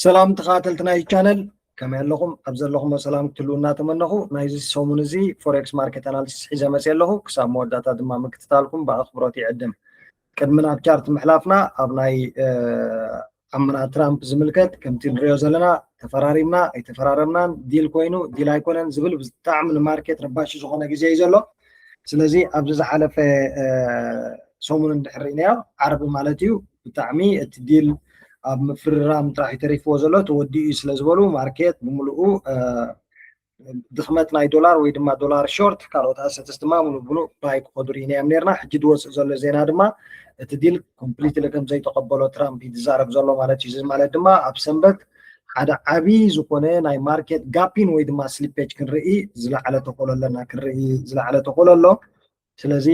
ሰላም ተኸታተልቲ ናይ ቻነል፣ ከመይ ኣለኹም? ኣብ ዘለኹም ሰላም ክትህልዉ እናተመነኹ፣ ናይዚ ሰሙን እዚ ፎሬክስ ማርኬት ኣናሊሲስ ሒዘ መፅየ ኣለኹ። ክሳብ መወዳእታ ድማ ምክትታልኩም ብኣኽብሮት ይዕድም። ቅድሚ ናብ ቻርት ምሕላፍና፣ ኣብ ናይ ኣመና ትራምፕ ዝምልከት ከምቲ ንሪኦ ዘለና፣ ተፈራሪምና ኣይተፈራረምናን፣ ዲል ኮይኑ ዲል ኣይኮነን ዝብል ብጣዕሚ ንማርኬት ረባሺ ዝኾነ ግዜ እዩ ዘሎ። ስለዚ ኣብዚ ዝሓለፈ ሰሙን እንድሕር ርኢናዮ፣ ዓርቢ ማለት እዩ፣ ብጣዕሚ እቲ ዲል ኣብ ምፍርራም ጥራሕ ተሪፍዎ ዘሎ፣ ተወዲኡ እዩ ስለ ዝበሉ፣ ማርኬት ብምሉኡ ድኽመት ናይ ዶላር ወይ ድማ ዶላር ሾርት፣ ካልኦት ኣሰትስ ድማ ሙሉእ ብሙሉእ ባይ ክኸዱ ርኢናዮም ነርና። ሕጂ ዝወፅእ ዘሎ ዜና ድማ እቲ ዲል ኮምፕሊትሊ ከም ዘይተቐበሎ ትራምፕ እዩ ዝዛረብ ዘሎ ማለት እዩ። እዚ ማለት ድማ ኣብ ሰንበት ሓደ ዓብዪ ዝኾነ ናይ ማርኬት ጋፒን ወይ ድማ ስሊፔጅ ክንርኢ፣ ዝለዓለ ተኽእሎ ኣለና፣ ክንርኢ ዝለዓለ ተኽእሎ ኣሎ። ስለዚ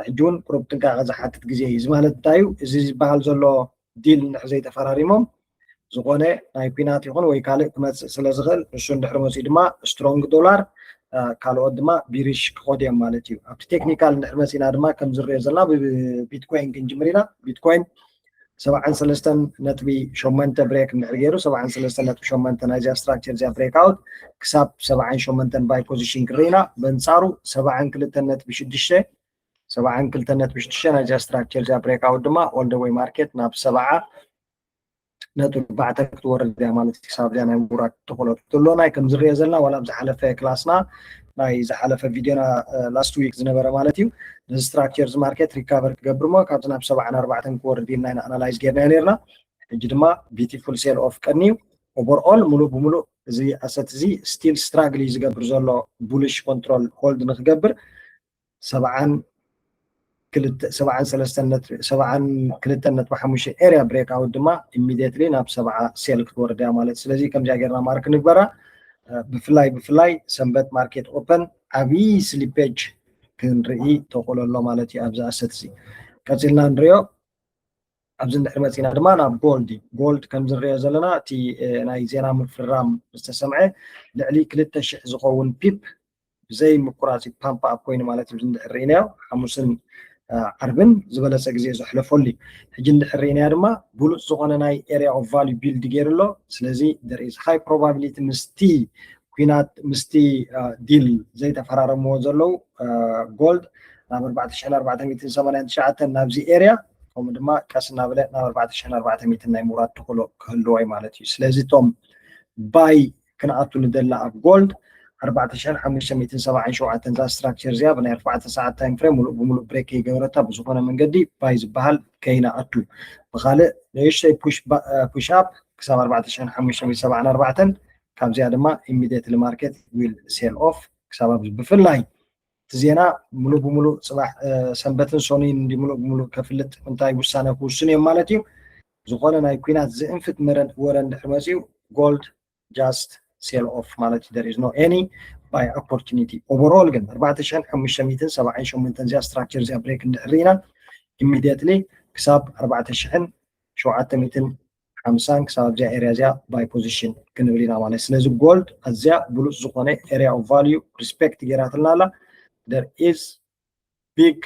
ሕጂ እውን ቁሩብ ጥንቃቐ ዝሓትት ግዜ እዩ። እዚ ማለት እንታይ እዩ? እዚ ዝበሃል ዘሎ ዲል እንድሕር ዘይተፈራሪሞም፣ ዝኾነ ናይ ኲናት ይኹን ወይ ካልእ ክመፅእ ስለ ዝኽእል፣ ንሱ እንድሕር መፂኡ ድማ ስትሮንግ ዶላር፣ ካልኦት ድማ ቢሪሽ ክኾዱ እዮም ማለት እዩ። ኣብቲ ቴክኒካል እንድሕር መፂና ድማ ከም ዝረኦ ዘለና፣ ብቢትኮይን ክንጅምር ኢና። ቢትኮይን ሰብዓን ሰለስተን ነጥቢ ሸሞንተ ብሬክ እንድሕር ገይሩ፣ ሰብዓን ሰለስተን ነጥቢ ሸሞንተ ናይዚኣ ስትራክቸር እዚኣ ብሬክ ኣውት ክሳብ ሰብዓን ሸሞንተን ባይ ፖዚሽን ክርኢ ኢና። በንፃሩ ሰብዓን ክልተን ነጥቢ ሽዱሽተ፣ ሰብዓን ክልተን ነጥቢ ሽዱሽተ ናይዚኣ ስትራክቸር እዚኣ ብሬክ ኣውት ድማ ኦል ደ ወይ ማርኬት ናብ ሰብዓ ነጥቢ ኣርባዕተ ክትወርድ እያ ማለት እዩ። ክሳብ እዚኣ ናይ ምውራድ ተኽእሎ ትሎ ናይ ከም ዝረኦ ዘለና፣ ዋላ ኣብ ዝሓለፈ ክላስና፣ ናይ ዝሓለፈ ቪድዮና ላስት ዊክ ዝነበረ ማለት እዩ፣ ነዚ ስትራክቸር እዚ ማርኬት ሪካቨር ክገብር እሞ ካብዚ ናብ ሰብዓን ኣርባዕተን ክወርድ ኢልና ኢና ኣናላይዝ ጌርናዮ ነርና። ሕጂ ድማ ቢቲፉል ሴል ኦፍ ቀንዩ። ኦቨርኦል ሙሉእ ብሙሉእ እዚ ኣሰት እዚ ስቲል ስትራግል እዩ ዝገብር ዘሎ፣ ቡሊሽ ኮንትሮል ሆልድ ንክገብር። ሰብዓን ክልተ፣ ሰብዓን ሰለስተን ነጥቢ፣ ሰብዓን ክልተን ነጥቢ ሓሙሽተ ኤሪያ ብሬክ ኣውት ድማ ኢሚዲየትሊ ናብ ሰብዓ ሴል ክትወርድ እያ ማለት። ስለዚ ከምዚኣ ጌርና ማርክ ንግበራ። ብፍላይ ብፍላይ ሰንበት ማርኬት ኦፐን ዓብዪ ስሊፔጅ ክንርኢ ተኽእሎ ኣሎ ማለት እዩ ኣብዚ ኣሰት እዚ። ቀፂልና ንሪኦ። ኣብዚ እንድሕር መፂና ድማ ናብ ጎልድ እዩ። ጎልድ ከም ዝንሪኦ ዘለና፣ እቲ ናይ ዜና ምፍራም ዝተሰምዐ ልዕሊ ክልተ ሽሕ ዝኸውን ፒፕ ብዘይ ምቁራፅ ፓምፕ ኣፕ ኮይኑ ማለት እዩ። እንድሕር ርኢናዮ ሓሙስን ዓርብን ዝበለፀ ግዜ ዘሕለፈሉ እዩ። ሕጂ እንድሕር ርኢናዮ ድማ ብሉፅ ዝኾነ ናይ ኤሪያ ኦፍ ቫልዩ ቢልድ ገይሩ ኣሎ። ስለዚ there is high probability ምስቲ ኲናት፣ ምስቲ ዲል ዘይተፈራረምዎ ዘለዉ ጎልድ ናብ ኣርባዕተ ሽሕን ኣርባዕተ ሚእትን ሰማንያን ትሽዓተን ናብዚ ኤሪያ፣ ከምኡ ድማ ቀስ እናበለ ናብ ኣርባዕተ ሽሕን ኣርባዕተ ሚእትን ናይ ምውራድ ተኽእሎ ክህልዎ እዩ ማለት እዩ። ስለዚ እቶም ባይ ክንኣቱ ንደሊ ኣብ ጎልድ ኣርባዕተ ሽሕን ሓሙሽተ ሚእትን ሰብዓን ሸውዓተን እዛ ስትራክቸር እዚኣ ብናይ ኣርባዕተ ሰዓት ታይም ፍሬም ሙሉእ ብሙሉእ ብሬክ ከይገበረታ ብዝኾነ መንገዲ ባይ ዝበሃል ከይንኣቱ፣ ብኻልእ ንእሽተይ ፑሽ ኣፕ ክሳብ ኣርባዕተ ሽሕን ሓሙሽተ ሚእትን ሰብዓን ኣርባዕተን፣ ካብዚኣ ድማ ኢሚዲየትሊ ማርኬት ዊል ሴል ኦፍ ክሳብ ኣብዚ። ብፍላይ እቲ ዜና ሙሉእ ብሙሉእ ፅባሕ ሰንበትን ሶኒን እንዲ ሙሉእ ብሙሉእ ከፍልጥ እንታይ ውሳነ ክውስኑ እዮም ማለት እዩ። ዝኾነ ናይ ኲናት ዝእንፍት መረ-፣ ወረ እንድሕር መፂኡ ጎልድ just sell off ማለት እዩ። There is no any buy opportunity። ኦቨርኦል ግን ኣርባዕተ ሽሕን ሓሙሽተ ሚእትን ሰብዓን ሸሞንተን እዚኣ ስትራክቸር እዚኣ ብሬክ እንድሕር ርኢና ኢሚዲየትሊ ክሳብ ኣርባዕተ ሽሕን ሸውዓተ ሚእትን ሓምሳን ክሳብ ኣብዚኣ ኤሪያ እዚኣ ባይ ፖዚሽን ክንብል ኢና ማለት። ስለዚ ጎልድ ኣዝያ ብሉፅ ዝኾነ ኤሪያ ኦፍ ቫልዩ ሪስፔክት ገይራትልና ኣላ። There is big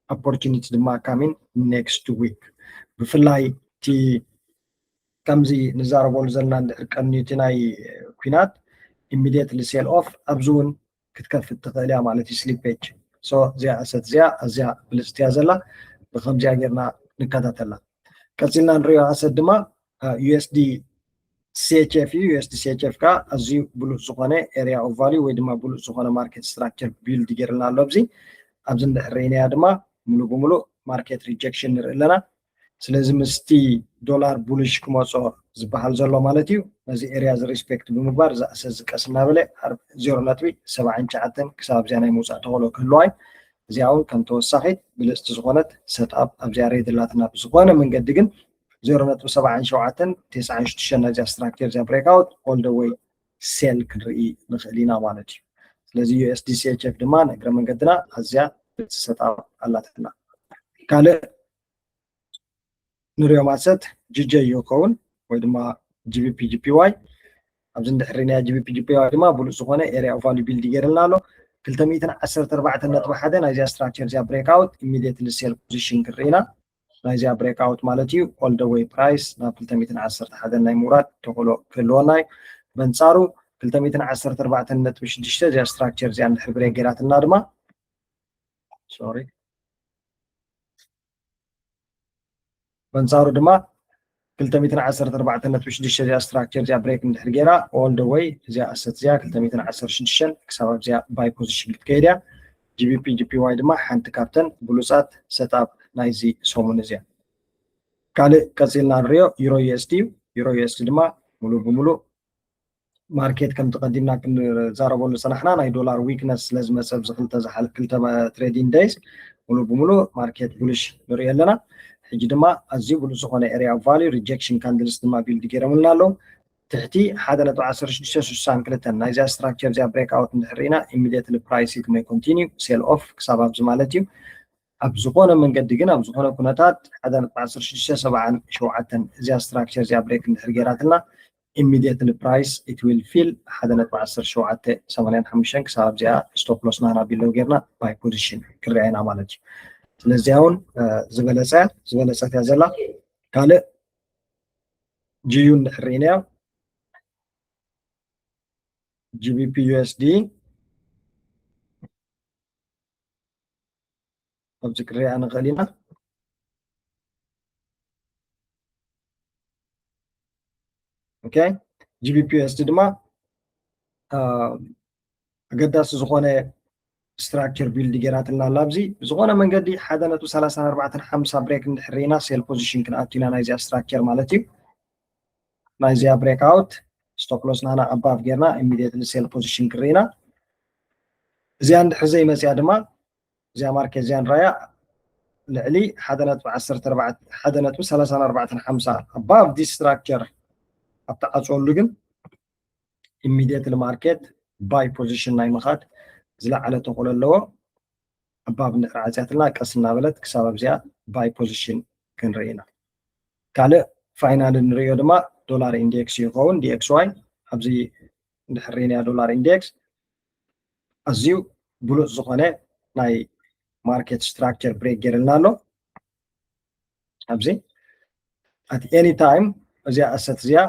opportunity ድማ coming next week። ብፍላይ እቲ ከምዚ ንዛረበሉ ዘለና እንድሕር ቀንዩ እቲ ናይ ኲናት ኢሚዲየትሊ ሴል ኦፍ ኣብዚ እውን ክትከፍት ትኽእል እያ ማለት እዩ። ስሊፔጅ። ሶ እዚኣ ኣሰት እዚኣ ኣዝያ ብልፅቲ እያ ዘላ። ብከምዚኣ ጌርና ንከታተላ። ቀፂልና ንሪኦ ኣሰት ድማ ዩኤስዲ ሲኤችኤፍ እዩ። ዩኤስዲ ሲኤችኤፍ ከዓ ኣዝዩ ብሉፅ ዝኾነ ኤሪያ ኦፍ ቫልዩ ወይ ድማ ብሉፅ ዝኾነ ማርኬት ስትራክቸር ቢልድ ገይርልና ኣሎ። ኣብዚ ኣብዚ እንድሕር ርኢናያ ድማ ሙሉእ ብሙሉእ ማርኬት ሪጀክሽን ንርኢ ኣለና። ስለዚ ምስቲ ዶላር ቡሊሽ ክመፆ ዝበሃል ዘሎ ማለት እዩ። ነዚ ኤሪያ እዚ ሪስፔክት ብምግባር እዚ ኣሰት እዚ ቀስ እናበለ ዜሮ ነጥቢ ሰብዓን ትሽዓተን ክሳብ ኣብዚኣ ናይ ምውፃእ ተኽእሎ ክህልዋ እዩ። እዚኣ እውን ከም ተወሳኺት ብልፅቲ ዝኾነት ሰትኣፕ ኣብዚኣ ሬድ ኣላትና። ብዝኾነ መንገዲ ግን ዜሮ ነጥቢ ሰብዓን ሸውዓተን ተስዓን ሽዱሽተን ናይዚኣ ስትራክቸር እዚኣ ብሬክ ኣውት ኦል ደ ወይ ሴል ክንርኢ ንኽእል ኢና ማለት እዩ። ስለዚ ዩኤስዲ ሲኤችኤፍ ድማ ንእግረ መንገድና ኣዝያ ሰትኣፕ ኣላትና። ካልእ ንሪኦም ኣሰት ጂጄ ይኸውን ወይ ድማ ጂቢፒ ጂፒዋይ። ኣብዚ እንድሕር ርኢናያ ጂቢፒ ጂፒዋይ ድማ ብሉፅ ዝኾነ ኤሪያ ኦፍ ቫልዩ ቢልድ ገይርልና ኣሎ። ክልተ ሚእትን ዓሰርተ ኣርባዕተን ነጥቢ ሓደ ናይዚኣ ስትራክቸር እዚኣ ብሬክ ኣውት ኢሚዲየትሊ ሴል ፖዚሽን ክንርኢ ኢና። ናይዚኣ breakout ማለት እዩ። All the way price ናብ ክልተ ሚእትን ዓሰርተ ሓደን ናይ ምውራድ ተኽእሎ ክህልወና እዩ። በንጻሩ ክልተ ሚእትን ዓሰርተ ኣርባዕተን ነጥቢ ሽዱሽተ እዚኣ structure እዚኣ እንድሕር break ገይራትና ድማ sorry በንጻሩ ድማ ክልተ ሚእትን ዓሰርተ ኣርባዕተን ነጥቢ ሽዱሽተ እዚኣ structure እዚኣ break እንድሕር ገይራ all the way እዚኣ asset እዚኣ ክልተ ሚእትን ዓሰርተ ሽዱሽተ ክሳብ ኣብዚኣ buy position ክትከይድ እያ። GBP JPY ድማ ሓንቲ ካብተን ብሉጻት setup ናይዚ ሰሙን እዚኣ። ካልእ ቀጺልና ንሪኦ Euro USD እዩ። Euro USD ድማ ሙሉእ ብሙሉእ ማርኬት ከምቲ ቀዲምና ክንዛረበሉ ዝጸናሕና ናይ ዶላር weakness ስለ ዝመጸ ኣብዚ ክልተ ዝሓል ክልተ trading days ሙሉእ ብሙሉእ ማርኬት bullish ንሪኦ ኣለና። ሕጂ ድማ ኣዝዩ ብሉጽ ዝኾነ area of value rejection candles ድማ build ገይሮምልና ኣለዉ። ትሕቲ ሓደ ነጥቢ ዓሰርተ ሽዱሽተ ስሳን ክልተን ናይዚኣ structure እዚኣ breakout እንድሕር ርኢና immediately price it may continue sell off ክሳብ ኣብዚ ማለት እዩ። ኣብ ዝኾነ መንገዲ ግን ኣብ ዝኾነ ኩነታት ሓደ ነጥቢ ዓሰርተ ሽዱሽተ ሰብዓን ሸውዓተን እዚኣ structure እዚኣ break እንድሕር ገይራትና immediately price it will fill ሓደ ነጥቢ ዓሰርተ ሸውዓተ ሰማንያን ሓሙሽተን ክሳብ ኣብዚኣ stop loss ናና below ገይርና buy position ክንሪኣ ኢና ማለት እዩ። ስለዚኣ እውን ዝበለፀ ዝበለፀት እያ ዘላ። ካልእ GU እንድሕር ርኢናዮ GBP USD ኣብዚ ክንሪኣ ንኽእል ኢና። Okay GBP USD ድማ ኣገዳሲ ዝኾነ structure build ገይራትና ኣላ። ኣብዚ ብዝኾነ መንገዲ ሓደ ነጥቢ ሰላሳን ኣርባዕተን ሓምሳ break እንድሕር ርኢና sell position ክንኣቱ ኢና ናይዚኣ structure ማለት እዩ። ናይዚኣ breakout stop loss ናና above ጌርና immediately sell position ክርኢና እዚኣ እንድሕር ዘይመፅያ ድማ እዚኣ ማርኬት እዚኣ ንራያ ልዕሊ ሓደ ነጥቢ ዓሰርተ ኣርባዕተ ሓደ ነጥቢ ሰላሳን ኣርባዕተን ሓምሳ above this structure ኣብተዓፅወሉ ግን immediately ማርኬት buy position ናይ ምኻድ ዝለዓለ ተኽእሎ ኣለዎ። above እንድሕር ዓፅያትና ቀስ እናበለት ክሳብ ኣብዚኣ buy position ክንርኢ ኢና። ካልእ final እንሪኦ ድማ ዶላር index ይኸውን DXY ኣብዚ እንድሕር ርኢናዮ ዶላር index ኣዝዩ ብሉፅ ዝኾነ ናይ ማርኬት structure break ገይርልና ኣሎ። ኣብዚ at any time እዚኣ asset እዚኣ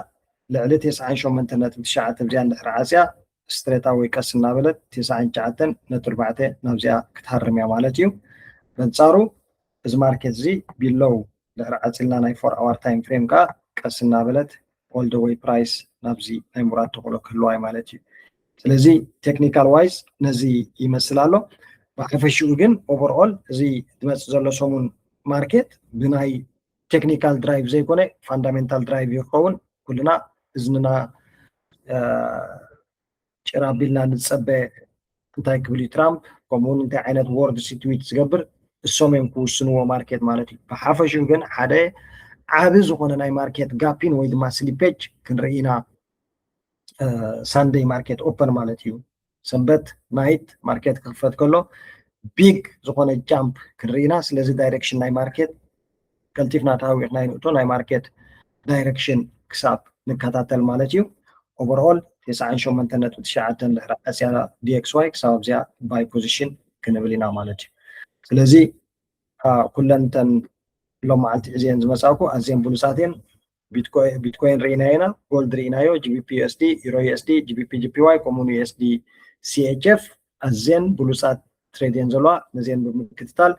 ልዕሊ ተስዓን ሸሞንተን ነጥቢ ትሽዓተ እዚኣ እንድሕር ዓፅያ straight away ቀስ እናበለት ተስዓን ትሽዓተን ነጥቢ ኣርባዕተ ናብዚኣ ክትሃርም እያ ማለት እዩ። በንፃሩ እዚ ማርኬት እዚ below ድሕሪ ዓፂልና ናይ four hour time frame ከዓ ቀስ እናበለት all the way price ናብዚ ናይ ምውራድ ተኽእሎ ክህልዋ እዩ ማለት እዩ። ስለዚ technical wise ነዚ ይመስል ኣሎ። ብሓፈሽኡ ግን overall እዚ ዝመፅእ ዘሎ ሰሙን ማርኬት ብናይ technical drive ዘይኮነ fundamental drive ይኸውን። ኩልና እዝንና ጭር ኣቢልና ንፀበ እንታይ ክብል እዩ ትራምፕ፣ ከምኡውን እንታይ ዓይነት words tweet ዝገብር እሶም እዮም ክውስንዎ ማርኬት ማለት እዩ። ብሓፈሽኡ ግን ሓደ ዓቢ ዝኾነ ናይ ማርኬት gap in ወይ ድማ slippage ክንርኢ ኢና Sunday market open ማለት እዩ። ሰንበት night ማርኬት ክኽፈት ከሎ big ዝኾነ jump ክንርኢ ኢና። ስለዚ direction ናይ ማርኬት ቀልጢፍና ተሃዊኽና ይንእቶ ናይ ማርኬት direction ክሳብ ንከታተል ማለት እዩ። Overall ተስዓን ሸሞንተን ነጥቢ ትሽዓተ እንድሕር ዓፅያ DXY ክሳብ ኣብዚኣ buy position ክንብል ኢና ማለት እዩ። ስለዚ ኩለን እተን ሎም መዓልቲ ሒዘን ዝመፃእኩ ኣዝየን ብሉፃት እየን። ቢትኮይን ርኢናዮ ኢና፣ ጎልድ ርኢናዮ፣ GBP USD፣ Euro USD፣ GBP JPY ከምኡ USD CHF ኣዝየን ብሉፃት trade እየን ዘለዋ። ነዚአን ብምክትታል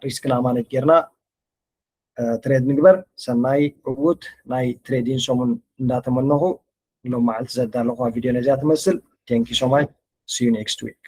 risk ና manage ጌርና trade ንግበር። ሰናይ ዕዉት ናይ trading ሰሙን እንዳተመነኹ ሎም መዓልቲ ዘዳለኹዋ ቪድዮ ነዚኣ ትመስል። Thank you so much. See you next week.